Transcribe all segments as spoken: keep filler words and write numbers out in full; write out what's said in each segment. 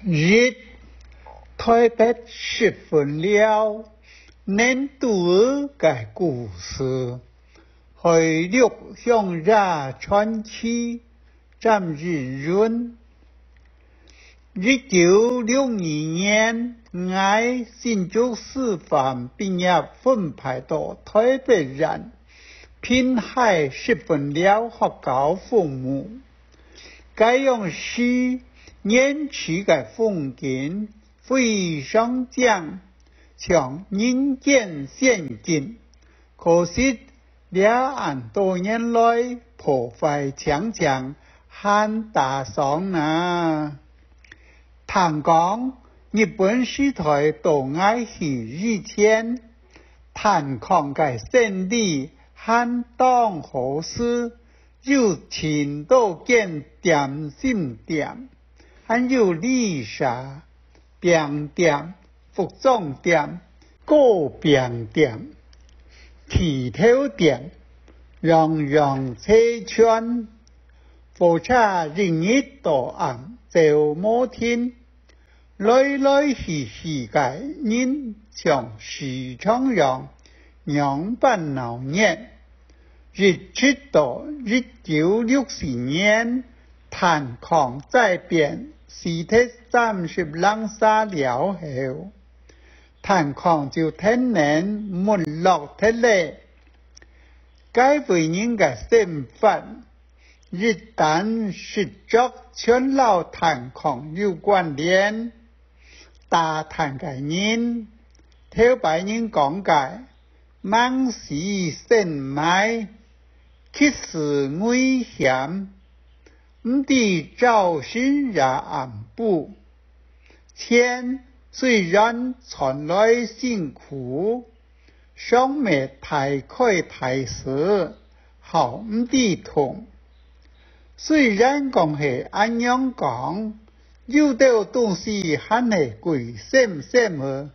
一、臺北十分寮，寧都仔个故事。海陸鄉野傳奇，詹益雲。一九六二年，𠊎新竹師範畢業分派到臺北縣 濱海十分寮學校服務。該央時，原始个風景非常靚，像人間仙境。可惜，這恁多年來破壞淨淨，還打爽哪。聽講，日本時代到𠊎去以前，炭礦个生理還當好勢，有盡多間點心店，還有旅社、餅店、服裝店、糕餅店、剃頭店，樣樣齊全。火車一日到暗走無停， 來來去去个人像時常樣，仰般鬧熱。一直到一九六四年，炭礦災變死忒三十零儕了後，炭礦就跈等沒落忒咧。該位人个生活 一旦失著全摎炭礦有關聯。打炭个人，頭擺人講个，吂死先埋，極是危險，毋知朝晨也暗晡。錢雖然賺來辛苦， 上尾大開大使，好毋知痛。雖然講係恁樣講，有兜東西還係貴蔘蔘仔，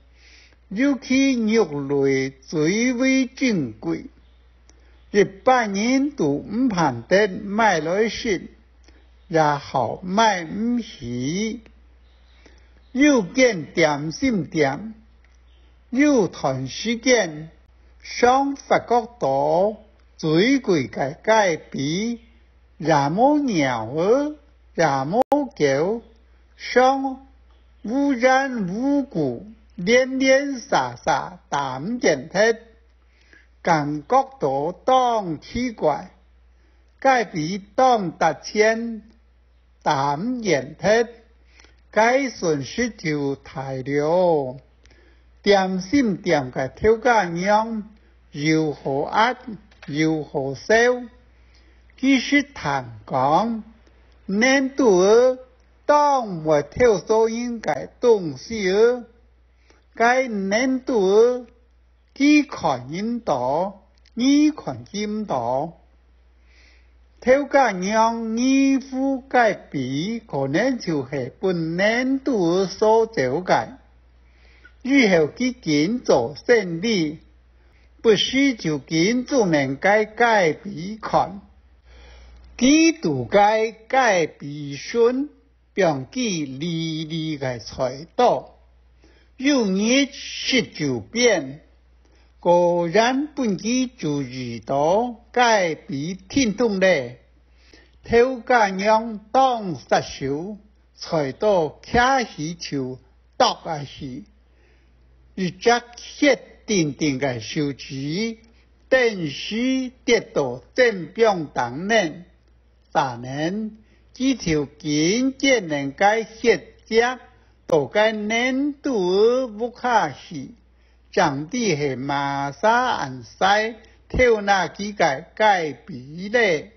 尤其肉類最為珍貴，一般人都毋盼得買來食，也好買毋起。有間點心店， 有段時間，常發覺到最貴个雞髀，也無貓仔，也無狗，常無緣無故，連連續續打毋見忒，感覺到當奇怪。雞髀當值錢， 打毋見忒，該損失就大了。點心店个頭家娘又好閼又好笑，佢識聽講，寧都仔當毋會偷挲人个東西仔，該寧都仔 佢看人到，你看佢毋到。頭家娘疑狐雞髀可能就係分寧都仔所走个。以後佢緊做生理，不時就緊注等該雞髀看。佢佇該雞髀脣 放幾粒粒个菜刀，有日食晝邊，果然分佢注意到雞髀停動咧。頭家娘當煞手，菜刀擎起就剁下去，一隻血淋淋个手指，頓時跌到砧枋頂面。 儕人，佢就緊撿等該血跡，到該寧都仔屋下去，正知係麼儕恁衰，偷拿佢个雞髀咧。